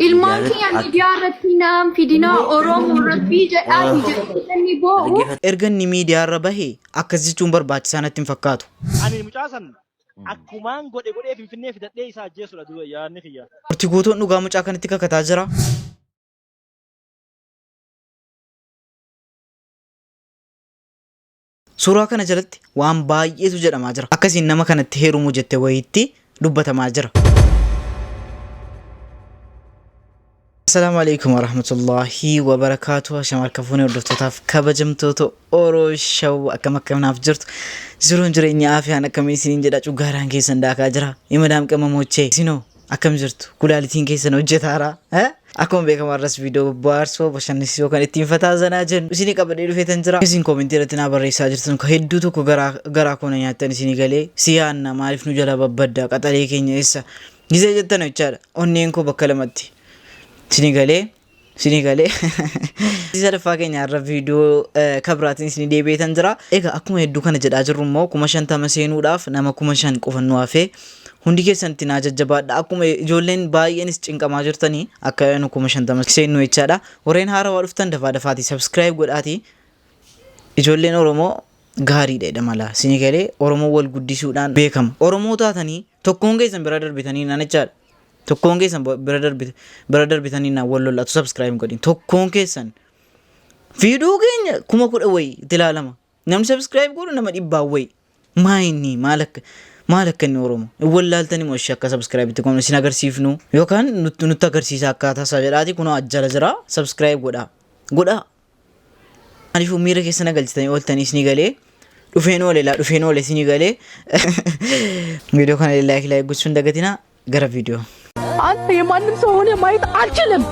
Ilmaan Miidiyaa kiyya irratti miidiyaa irratti naan fidinaa Oromoo rabbii jedhaati jedhanii boo'u. dhaggeeffatu. Erga inni miidiyaarra bahe akkas jechuun barbaachisaa natti hin fakkaatu. Ani mucaa san akkumaan godhe godhee Finfinnee fidadhee isa ajjeessuudha dura yaadni kiyya. Murtii guutuun dhugaa mucaa kanatti kakataa jira. Suuraa kana jalatti waan baay'eetu jedhamaa jira. Akkasiin nama kanatti heerumuu jette wayiitti dubbatamaa jira. Assalaamu alaikum warahmatullahi wabarakaatu. Ashama harka fuunee hordoftootaaf kabajamtoota Oro Show akkam akkam naaf jirtu. Jiruun jireenya aafiyaan akkamii isiniin jedha cuggaaraan keessan daakaa jira. Imadaam qamamoochee isinoo akkam jirtu kulaalitiin keessan hojjetaara. Akkuma beekamu har'as viidiyoo bohaarsoo bashannansiisoo kan ittiin fataa zanaa jennu isinii qabadhee dhufeetan jira. Isin koomentii irratti naa barreessaa jirtan kan hedduu tokko garaa garaa koo na nyaattan isinii galee si yaanna maaliif nu jalaa babbadda qaxalee keenya eessa gisee jettan jechaadha. Onneen koo bakka lamatti isinii galee isinii galee. Sadaffaa keenya har'a viidiyoo kabiraatiin isinii deebi'eetan jira. Egaa akkuma hedduu kana jedhaa jirru immoo 50,000 seenuudhaaf nama 5,000 qofa nu hafee hundi keessan itti naa jajjabaadha. Akkuma ijoolleen baay'eenis cinqamaa jirtanii akka nu 50,000 seennu jechaadha. Warreen haarawaa dhuftan dafaa dafaatii subscribe godhaatii. Ijoolleen Oromoo gaariidha jedha mala. Isinii galee Oromoo wal guddisuudhaan beekama. Oromoo taatanii tokkoon keessan bira darbitanii naan jechaadha. Tokkoon keessan bira darbite bira darbitanii naan wal lol'atu subscribe hin godhin. Tokkoon keessan viidiyoo keenya 10,000 wayii itti ilaalama. Namni subscribe godhu nama dhibbaa wayii. Maa inni maal akka maal akka inni Oromoo. Hin wallaaltani moo ishee akka subscribe itti goonu isin agarsiifnu yookaan nutti nutti agarsiisa akkaataa isaa jedhaati kunoo ajjala jira subscribe godhaa. Godhaa. Maaliifuu miira keessa na galchitanii ooltanii isinii galee dhufeen oole laa dhufeen oole isinii galee viidiyoo kana like like gochuun dagatinaa gara viidiyoo. አንተ የማንም ሰው ሆነ ማየት አልችልም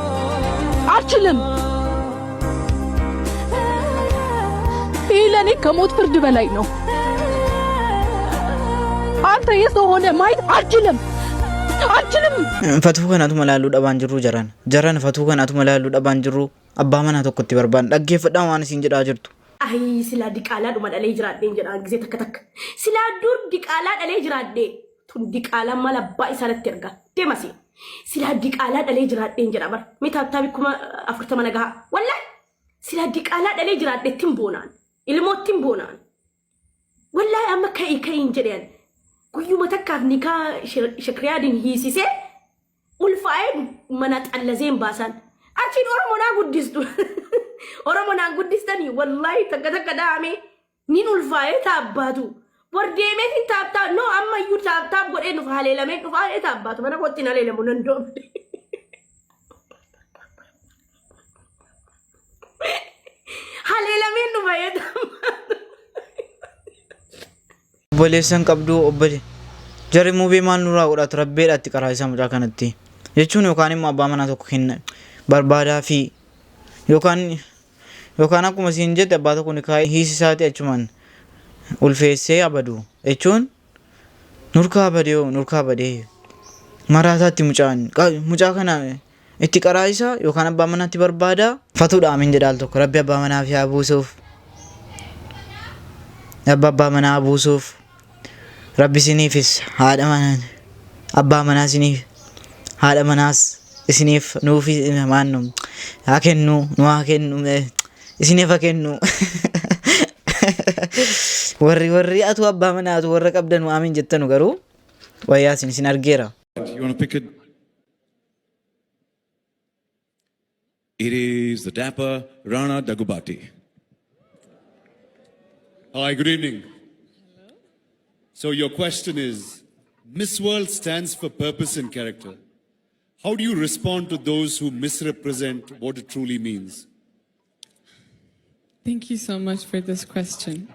አልችልም። ይህ ለእኔ ከሞት ፍርድ በላይ ነው። አንተ የሰው ሆነ ማየት አልችልም አልችልም። Fatuu kanatuma laaluu dhabaan jirru jaran. Jaran fatuu kanatuma laaluu dhabaan jirru abbaa manaa tokkotti barbaanna. Dhaggeeffadhaa waan isin jedhaa jirtu. Ayii silaa diqaalaadhuma dhalee jiraadheen jedha gisee takka takka. Silaa dur diqaalaa dhalee jiraadhee tun diqaalaan maal abbaa isaa natti erga deemasi. Silaa diqaalaa dhalee jiraadheen jedha bar. Mee taaptaabii 40,000 na gaha. Wallahi silaa diqaalaa dhalee jiraadhee ittiin boonaan. Ilmoo ittiin boonaan. Wallahi amma ka'ii ka'iin jedheen. Guyyuma takkaaf nikaa shakriyaadiin hiisisee ulfaa'ee mana xallazeen baasan. Achiin Oromoo naa guddistu. Oromoo naan guddistanii wallaahi takka takka dhahamee nin ulfaa'ee taabbaatu. Bor deemeetiin taaptaa no amma iyyuu taaptaap godhee nuuf haleelamee dhufaa'ee taabbaatu mana kootti hin haleelamu nan doomne. Haleelameen dhufaa'ee taabbaatu. Obboleessa hin qabduu obbole. Jarri mubee maal nurraa godhaatu rabbeedha itti qaraa isaa mucaa kanatti. Jechuun yookaan immoo abbaa manaa tokko kenna barbaadaa fi yookaan yookaan akkuma siin jette abbaa tokko nikaa hiisisaati achumaan ulfeessee abadu jechuun nurkaa badee hoo nurkaa badee maraataatti mucaan mucaa kana itti qaraa isaa yookaan abbaa manaatti barbaada. Fatuudha amin jedha al tokko rabbi abbaa manaa fi haa buusuuf. Rabbi abbaa manaa haa buusuuf. Rabbi isiniifis haadha manaa abbaa manaa isiniif haadha manaas isiniif nuufi maannu haa kennu nu haa kennu isiniif haa kennu. Warri warri atuu abbaa manaa atuu warra qabdanu amin jettanu garuu wayyaa isin isin argeera. You want to pick it? It is the dapper Rana Daggubati. Hi, good evening. So your question is, Miss World stands for purpose and character. How do you respond to those who misrepresent what it truly means? Thank you so much for this question.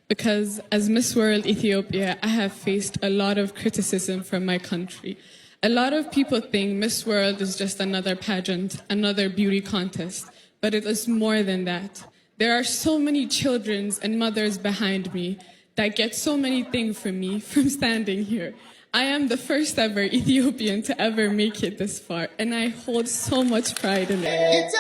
Because as Miss World Ethiopia, I have faced a lot of criticism from my country. A lot of people think Miss World is just another pageant, another beauty contest, but it is more than that. There are so many children and mothers behind me that get so many things from me from standing here. I am the first ever Ethiopian to ever make it this far, and I hold so much pride in it.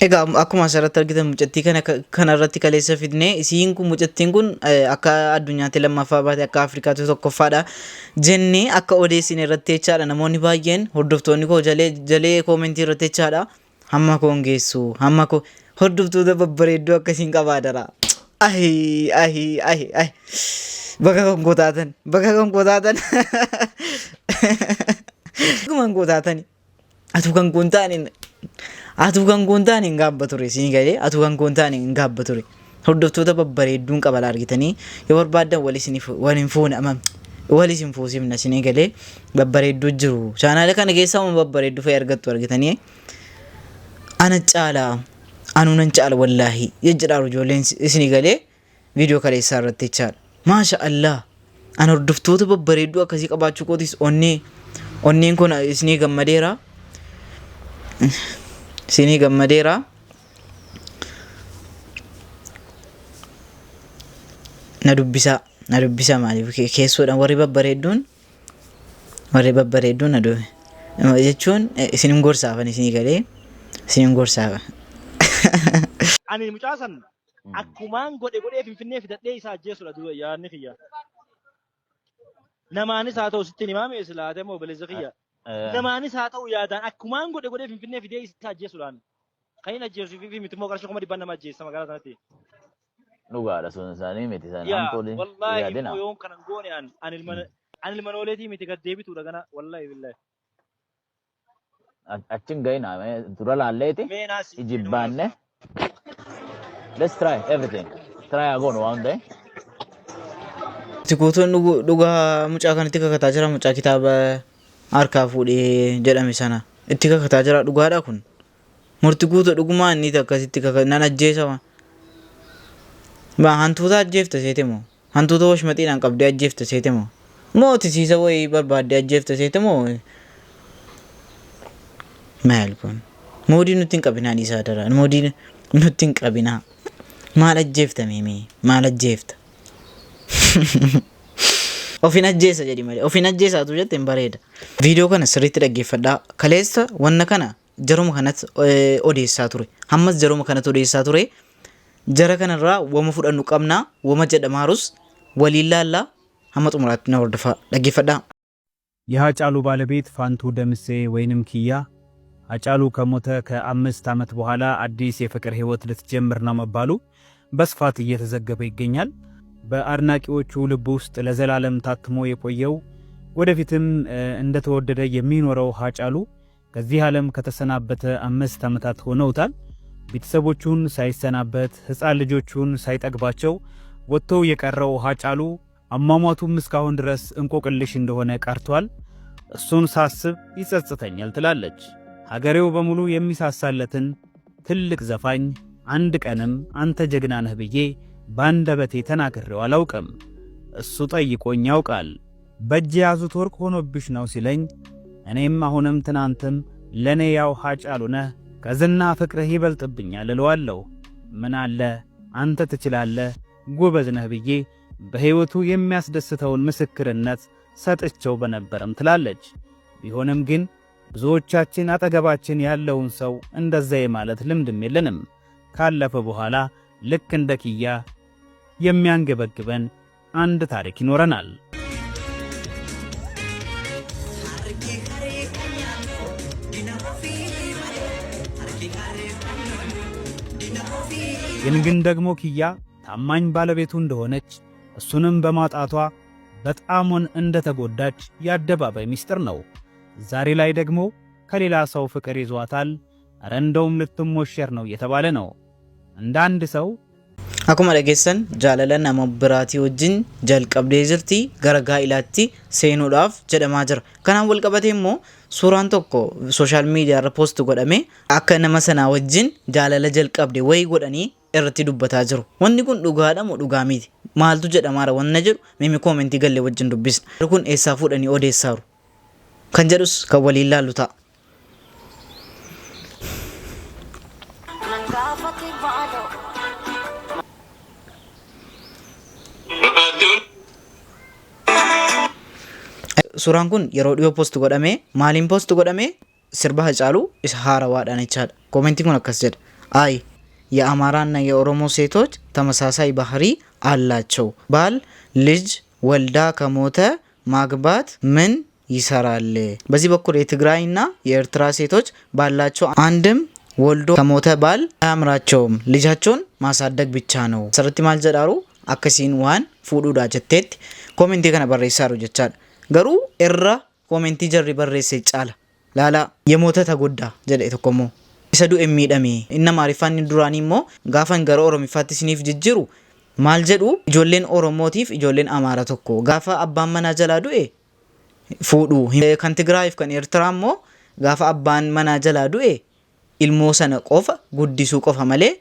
Egaa akkuma asirratti argitan mucattii kana kanarratti kaleessa fidne isiin kun mucattiin kun akka addunyaatti lammaffaa baate akka Afrikaatti tokkoffaadha jennee akka odeessine irratti jechaadha namoonni baay'een hordoftoonni koo jalee jalee koomentii irratti jechaadha hamma koon geessu hamma koo hordoftoota babbareedduu akkasiin qabaadara ahi ahi ahi ahi bakka kan koo taatan bakka kan koo taatan akkuma kan koo taatani. Atuu kan kun taane atuu kan kun taane hin gaabba ture siin galee atuu kan kun taane hin gaabba ture. Hordoftoota babbareedduun qabala argitanii yoo barbaaddan wal isin wal hin fuune amma wal isin fuusifna isinii galee babbareedduu jiru. Chaanaala kana keessaa uma babbareedduu fa'i argattu argitanii ana caala anuu nan caala wallaahi jejjedhaaru ijoolleen isinii galee viidiyoo kaleessaa irratti jechaadha. Maasha Allah. An hordoftoota babbareedduu akkasii qabaachuu kootis onnee onneen kun isinii gammadeera. Isinii gammadeera. Na dubbisaa na dubbisaa maaliif keessoodhaan warri babbareedduun warri babbareedduun na dubi jechuun isin hin gorsaafan isinii galee isin hin gorsaafa. Ani mucaa san Akkumaan godhe godhee Finfinnee fidadhee isa ajjeessuudha dura yaadni kiyya. Namaanis haa ta'u sittiin himaa mee silaa ati ammoo obboleessa kiyya. Namaanis haa ta'u yaadaan akkumaan godhe godhee Finfinnee fidee isa ajjeessuudhaan. Kan inni ajjeesu fi miti immoo qarshii 400,000 nama ajjeessa magaalaa sanatti. Dhugaadha sun isaanii miti san Yaa hamtuun wallaahi yaadina. immoo yoon kanan goone an an ilma an ilma nooleetii miti gad deebituudha gana wallaahi billaahi. Achin gahina dura laalleeti Mee naa si ijibbaanne. Let's try everything. Try haa goonu waan ta'e. Itti guutuun dhugaa mucaa kanatti kakataa jira mucaa kitaaba harkaa fuudhee jedhame sana itti kakataa jira dhugaadha kun. Murti guutuu dhugumaa inni akkasitti kaka nan ajjeesa waan. Baa hantuuta ajjeefta seete moo? Hantuuta washmaxiidhaan qabdee ajjeefta seete moo? Moo tisiisa wayii barbaaddee ajjeefta seete moo? Maal kun? Moodii nutti hin qabinaa dhiisaa daraa. Moodii nutti hin qabinaa. Maal ajjeefta meemee? Maal ajjeefta? Ofin ajjeesa jedhi malee. Ofin ajjeesaatu jette hin bareeda. Viidiyoo kana sirriitti dhaggeeffadhaa. Kaleessa wanna kana jaruma kanatti odeessaa ture. Hammas jaruma kanatti odeessaa ture. Jara kanarraa wama fudhannu qabna. Wama jedhamaarus waliin laallaa hamma xumuraatti na hordofaa dhaggeeffadhaa. የሀጫሉ ባለቤት ፋንቱ ደምሴ ወይንም ኪያ ሀጫሉ ከሞተ ከ5 ዓመት በኋላ አዲስ የፍቅር ህይወት ልትጀምር ነው መባሉ በስፋት እየተዘገበ ይገኛል። በአድናቂዎቹ ልብ ውስጥ ለዘላለም ታትሞ የቆየው ወደፊትም እንደተወደደ የሚኖረው ሀጫሉ ከዚህ ዓለም ከተሰናበተ 5 ዓመታት ሆነውታል። ቤተሰቦቹን ሳይሰናበት ሕፃን ልጆቹን ሳይጠግባቸው ወጥቶ የቀረው ሀጫሉ አሟሟቱም እስካሁን ድረስ እንቆቅልሽ እንደሆነ ቀርቷል። እሱን ሳስብ ይጸጽተኛል ትላለች። ሀገሬው በሙሉ የሚሳሳለትን ትልቅ ዘፋኝ አንድ ቀንም አንተ ጀግና ነህ ብዬ ባንደበቴ ተናግሬው አላውቅም። እሱ ጠይቆኝ ያውቃል። በእጅ የያዙት ወርቅ ሆኖብሽ ነው ሲለኝ እኔም አሁንም ትናንትም ለእኔ ያው ሀጫሉ ነህ፣ ከዝና ፍቅርህ ይበልጥብኛል እለዋለሁ። ምን አለ አንተ ትችላለህ፣ ጎበዝ ነህ ብዬ በሕይወቱ የሚያስደስተውን ምስክርነት ሰጥቸው በነበረም ትላለች። ቢሆንም ግን ብዙዎቻችን አጠገባችን ያለውን ሰው እንደዛ የማለት ልምድም የለንም። ካለፈ በኋላ ልክ እንደ ኪያ የሚያንገበግበን አንድ ታሪክ ይኖረናል። ግን ግን ደግሞ ኪያ ታማኝ ባለቤቱ እንደሆነች እሱንም በማጣቷ በጣሙን እንደተጎዳች የአደባባይ ሚስጥር ነው። ዛሬ ላይ ደግሞ ከሌላ ሰው ፍቅር ይዟታል። ኧረ እንደውም ልትሞሸር ነው እየተባለ ነው። እንደ አንድ ሰው Akkuma dhageessan jaalala nama biraatii wajjin jalqabdee jirti gara gaa'ilaatti seenuudhaaf jedhamaa jira. Kanaan wal qabatee immoo suuraan tokko sooshaal miidiyaa irra poost godhame akka nama sanaa wajjin jaalala jalqabde wayii godhanii irratti dubbataa jiru. Wanni kun dhugaadha moo dhugaa miti? Maaltu jedhamaara wanna jedhu mimi koomentii gallee wajjin dubbisna. Kun eessaa fuudhanii odeessaaru? Kan jedhus kan waliin laallu ta'a. Suuraan kun yeroo dhiyoo post godhame. Maaliin post godhame? Sirba Hacaaluu isa haarawaadhaan jechaadha. Koomentiin kun akkas jedha. አይ የአማራና የኦሮሞ ሴቶች ተመሳሳይ ባህሪ አላቸው። ባል ልጅ ወልዳ ከሞተ ማግባት ምን ይሰራል? በዚህ በኩል የትግራይና የኤርትራ ሴቶች ባላቸው አንድም ወልዶ ከሞተ ባል አያምራቸውም፣ ልጃቸውን ማሳደግ ብቻ ነው። Asirratti maal jedhaaru akkasiin waan fuudhuudha jetteetti koomentii kana barreessaaru jechaadha. Garuu irra koomentii jarri barreesse caala. Laalaa የሞተ ተጎዳ jedhe tokkommoo. Isa du'e miidhame. Inni Amaariffaan inni duraanii immoo gaafan gara Oromiffaatti isiniif jijjiiru maal jedhu ijoolleen Oromootiif ijoolleen Amaara tokko gaafa abbaan manaa jalaa du'e fuudhu. Kan Tigraayiif kan Eertiraa immoo gaafa abbaan manaa jalaa du'e ilmoo sana qofa guddisuu qofa malee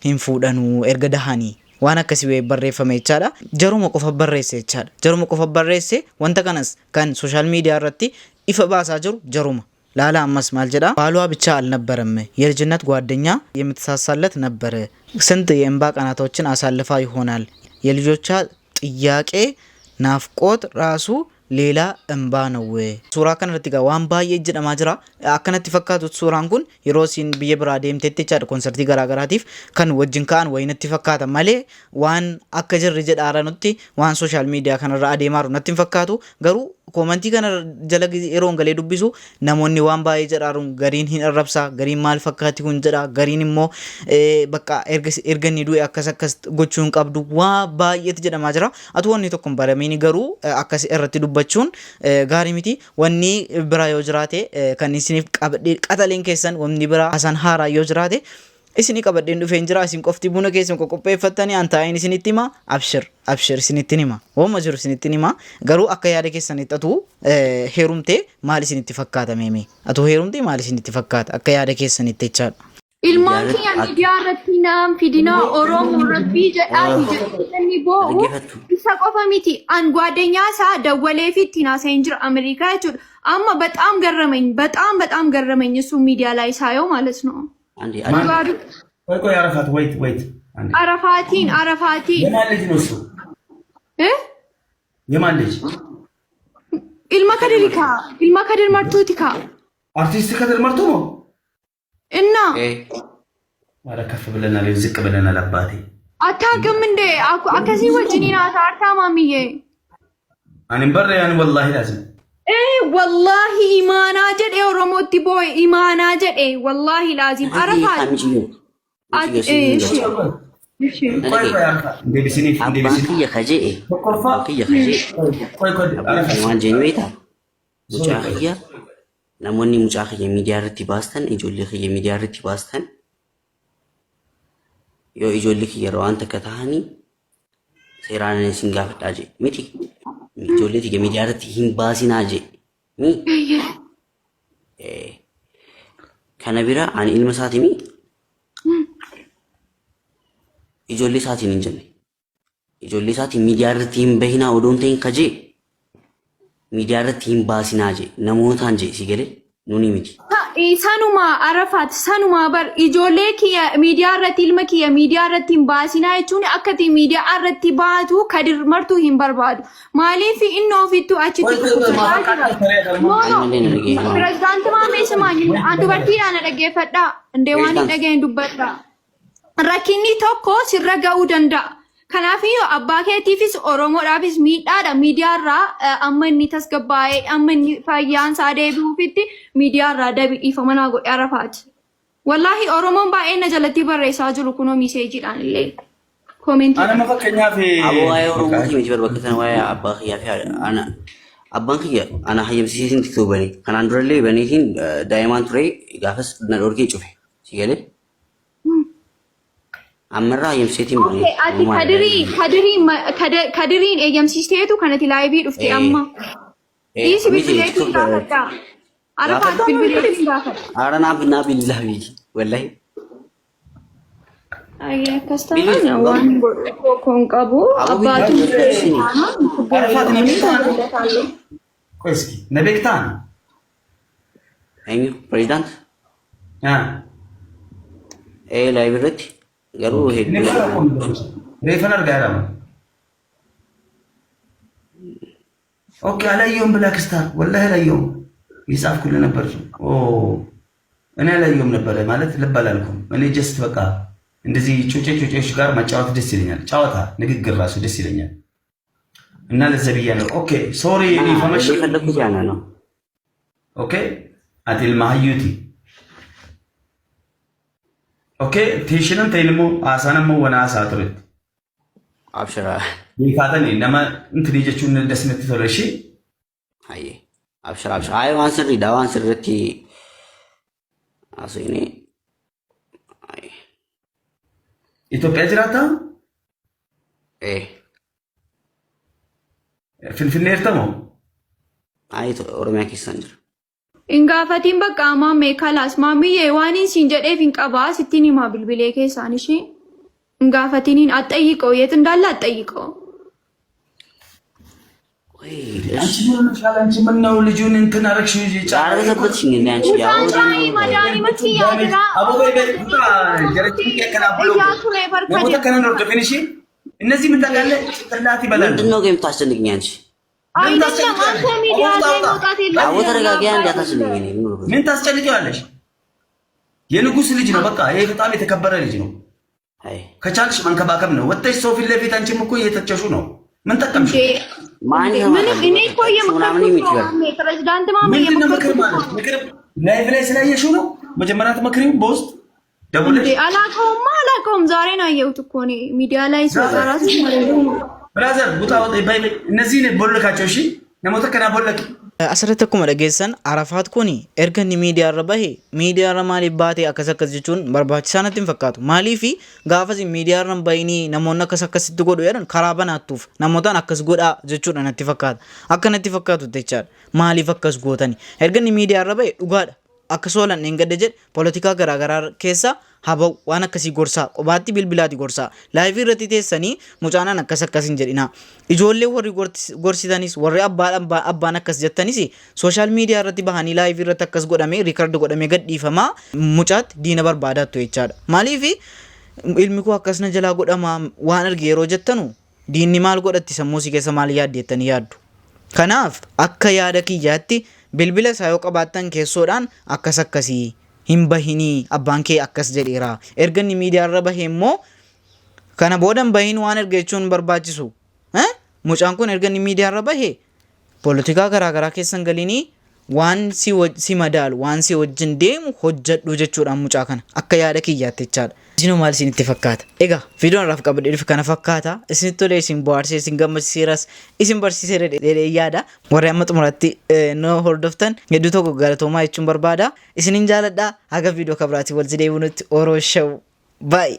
hin fuudhanuu erga dahanii. Waan akkasii wayii barreeffame jechaadha. Jaruma qofa barreesse jechaadha. Jaruma qofa barreesse wanta kanas kan social media irratti ifa baasaa jiru jaruma. ላላ አማስ maal jedha ባሏ ብቻ አልነበረም የልጅነት ጓደኛ የምትሳሳለት ነበር። ስንት የእንባ ቀናቶችን አሳልፋ ይሆናል። የልጆቿ ጥያቄ ናፍቆት ራሱ ሌላ እንባ ነው። Suuraa kanarratti egaa waan baay'ee jedhamaa jira. Akkanatti fakkaatu suuraan kun yeroo isiin biyya biraa deemtetti jechaadha konsertii garaagaraatiif kan wajjin ka'an wayii natti fakkaata malee waan akka jirri jedhaara nutti waan social media kanarra adeemaaru natti hin fakkaatu. Garuu koomantii kana jala yeroo galee dubbisu namoonni waan baay'ee jedhaaru gariin hin arrabsaa, gariin maal fakkaatti kun jedha, gariin immoo bakka erga inni du'e akkas akkas gochuu hin qabdu waa baay'eetu jedhamaa jira. Atu wanni tokko hin baramiin garuu akkas irratti dubbachuun gaarii miti. Wanni biraa yoo jiraate kan isiniif qabadhee qaxaleen keessan wanni biraa haasaan haaraa yoo jiraate isinii qabadheen dhufeen jira. Isin qofti buna keessan qoqopheeffattanii an taa'een isinitti hima. Abshir abshir isinitti hima. Waanuma jiru isinitti hima. Garuu akka yaada keessanitti atuu heerumtee maal isinitti fakkaata meemee? Atuu heerumtee maal isinitti fakkaata akka yaada keessanitti jechaadha. Ilmaan kiyya miidiyaa irratti naan fidinaa Oromoo rabbii jedhaati jedhanii boo'u Dhaggeeffattu. Isa qofa miti an ጓደኛ isaa dawwalee fi ittiin haasa'een jira Ameerikaa jechuudha. Amma በጣም ገረመኝ፣ በጣም በጣም ገረመኝ እሱ ሚዲያ ላይ ሳየው ማለት ነው። አንዴ ጋሩ ቆይ ቆይ፣ አረፋት wait wait፣ አንዴ። አረፋቲን አረፋቲን የማን ልጅ ነው እሱ? እ የማን ልጅ? Ilma Kadir kaa ilma Kadir Martuuti kaa. አርቲስት ከድር መርቶ ነው። እና ኧረ ከፍ ብለናል፣ ዝቅ ብለናል አባቴ። አታውቅም እንዴ? Akkasii wajjiniin haasa'artaa maamiyye. እኔም በር ያን ወላሂ ላዝም Wallaahi imaanaa jedhee Oromootti boo'e imaanaa jedhee wallaahi laazim Arafaat. እሺ እሺ። ቆይ ቆይ አረፋት እንዴ Abbaan deebisiniif kiyya ka je'e tokkoffaa abbaan kiyya ka je'e ቆይ ቆይ abbaan አረፋት kiyya waan jeen beektaa mucaa kiyya namoonni mucaa kiyya miidiyaa irratti baastan ijoollee kiyya miidiyaa irratti baastan yoo ijoollee kiyya irra waan takka tahanii seeraan isin gaafadhaa jee miti ijoollee kiyya miidiyaa irratti hin baasinaa jee mi kana bira ani ilma isaati mi ijoollee isaatiin hin jenne ijoollee isaatiin miidiyaa irratti hin bahinaa odoon ta'in ka jee miidiyaa irratti hin baasinaa jee namootaan jee si galee nuni miti. Sanuma Arafaat sanuma bar ijoollee kiyya miidiyaa irratti ilma kiyya miidiyaa irratti hin baasinaa jechuun akka ati miidiyaa irratti baatu Kadir Martuu hin barbaadu. Maaliif inni ofittuu achitti dhukkubsataa jira. No no Ani malee na dhagee. Pirezidaanti Maamee simaany an dubartiidhaan na dhaggeeffadhaa. Indee waan hin dhageen dubbadhaa. Rakkinni tokko sirra ga'uu danda'a. Kanaafiyyuu abbaa keetiifis Oromoodhaafis miidhaadha. Miidiyaarraa amma inni tasgabbaa'ee amma inni fayyaan isaa deebi'uufitti miidiyaarraa dabi dhiifama naa godhe Arafaati. Wallaahi Oromoon baay'een na jalatti barreessaa jiru kunoo miseejiidhaan illee. Koomentii. Anama fakkeenyaaf Aboo waa'ee Oromootii miti bar bakka sana waa'ee abbaa kiyyaa fi ana abbaan kiyya ana hayyamsiisin TikTok bane kanaan durallee baneetiin daa'imaan ture gaafas na dhorkee cufe si galee ammarraa hayyamsiiseetiin bane. Okay, ati Kadirii eeyyamsiisteetu kanatti live dhufte amma. Dhiisi bilbileetiin gaafadhaa. Arafaat bilbileetiin gaafadha. Haara naaf naa bilbilaa biyyi wallahi. Ayyee akkas taanaan waan godhu tokko hin qabu. Abbaatu Arafaat na beektaa? ቆይ እስኪ na beektaa? Eenyu pirezidaant? Ee live irratti garuu hedduu. Reefan argaa jira. Okay፣ አላየሁም። Black Star ወላሂ አላየሁም። የጻፍኩልህ ነበር። ኦ፣ እኔ አላየሁም ነበረ ማለት ልብ አላልኩም። እኔ just በቃ እንደዚህ ጩጬ ጩጬዎች ጋር መጫወት ደስ ይለኛል። ጨዋታ ንግግር ራሱ ደስ ይለኛል። እና ለዛ ብዬ ነው። Okay, sorry ፈመሽ። የፈለኩት ያነ ነው። Okay, ati ilma hayyuuti. Okay, teeshinan ta'in immoo haasaan ammoo wana haasaa turetti. Abshira. Beekaatani nama intinii jechuun das natti tola ishee. Hayyee. Abshira, abshira. Hayi, waan sirriidha, waan sirriitti haasofne. Hayi. Itoophiyaa jiraataa? Ee. Finfinnee jirtamoo? Hayi, Oromiyaa keessan jira. Hin gaafatiin bakka maammee kalaas maamiyyee waan siin jedheef hin qabaa sittiin himaa bilbilee keessaan ishee hin gaafatiniin አትጠይቀው የት እንዳለ አትጠይቀው። አንቺ ምን ሆነሻል? አንቺ ምን ነው ልጁን እንትን አደረግሽው? አረዘበትሽኝ እንደ አንቺ ያው አቦ በይ በይ ጀረችን ከና ብሎ namoota kana hordofin ishee እነዚህ ምን ታውቃለህ? ጭንቅላት ይበላሉ። ምንድን ነው ግን የምታስጨንቅኝ አንቺ? አይደለም አንተ ሚዲያ ላይ መውጣት አቦ የለብህም። ተረጋጊ፣ አንዴ አታስጨንቅኝ። እኔ ምን ምን ታስጨንቂዋለሽ? የንጉስ ልጅ ነው። በቃ ይሄ በጣም የተከበረ ልጅ ነው። አይ ከቻልሽ መንከባከብ ነው። ወጥተሽ ሰው ፊት ለፊት አንቺም እኮ እየተቸሹ ነው። ምን ጠቀምሽ? ማን ምንም እኔ እኮ እየመከርኩት ነው ማሜ፣ ፕሬዚዳንት ማሜ ምንድን ነው ምክር እየመከርኩት ማለት? ነው። ምክር live ላይ ስላየሽው ነው መጀመሪያ ትመክሪው በውስጥ ደውለሽ እንዴ አላውቀውማ፣ አላውቀውም። ዛሬ ነው ያየሁት እኮ እኔ ሚዲያ ላይ ሲወጣ ራሱ ማለት ነው። Brother ውጣ ወጣ ባይ ባይ። እነዚህን ቦልካቸው። እሺ namoota kana block. Asirratti akkuma dhageessan Arafaat kuni erga inni miidiyaarra bahe miidiyaarra maaliif baate akkas akkas jechuun barbaachisaa natti hin fakkaatu. Maaliif gaafas miidiyaarra hin bahinii namoonni akkas akkasitti godhu jedhan karaa banaattuuf namootaan akkas godhaa jechuudha natti fakkaata. Akka natti fakkaatu jechaadha. Maaliif akkas gootani? Erga inni miidiyaarra bahe dhugaadha. Akka soolan dheengadda jedhe poolitikaa garaagaraa keessa haba'u waan akkasii gorsaa qobaatti bilbilaati gorsaa live irratti teessanii mucaanaan akkas akkas hin jedhina. Ijoollee warri gorsitanis warri abbaan akkas jettanis social media irratti bahanii live irratti akkas godhamee record godhamee gadhiifamaa mucaatti diina barbaadaattu jechaadha. Maaliif ilmi koo akkas na jalaa godhama waan arge yeroo jettanu diinni maal godhatti sammuu si keessa maal yaaddeettanii yaaddu? Kanaaf akka yaada kiyyaatti bilbila isaa yoo qabaattan keessoodhaan akkas akkasii hin bahinii abbaan kee akkas jedheera. Erga inni miidiyaarra bahe immoo kana booda hin bahin waan erga jechuun hin barbaachisu. Mucaan kun erga inni miidiyaarra bahe poolitikaa garaagaraa keessan galinii waan si madaalu waan si wajjin deemu hojjedhu jechuudhaan mucaa kana akka yaada kiyyaatti jechaadha. Isinoo maal isinitti fakkaata? Egaa viidiyoon irraaf qabadhee dhufe kana fakkaata. Isinitti tolee isin bohaarsee isin gammachiiseeras isin barsiiseera jedhee yaada. Warri amma xumuratti nu hordoftan hedduu tokko galatoomaa jechuun barbaada. Isinin jaaladha. Haga viidiyoo kabiraatiin wal deebinutti Oroo Show. Bye.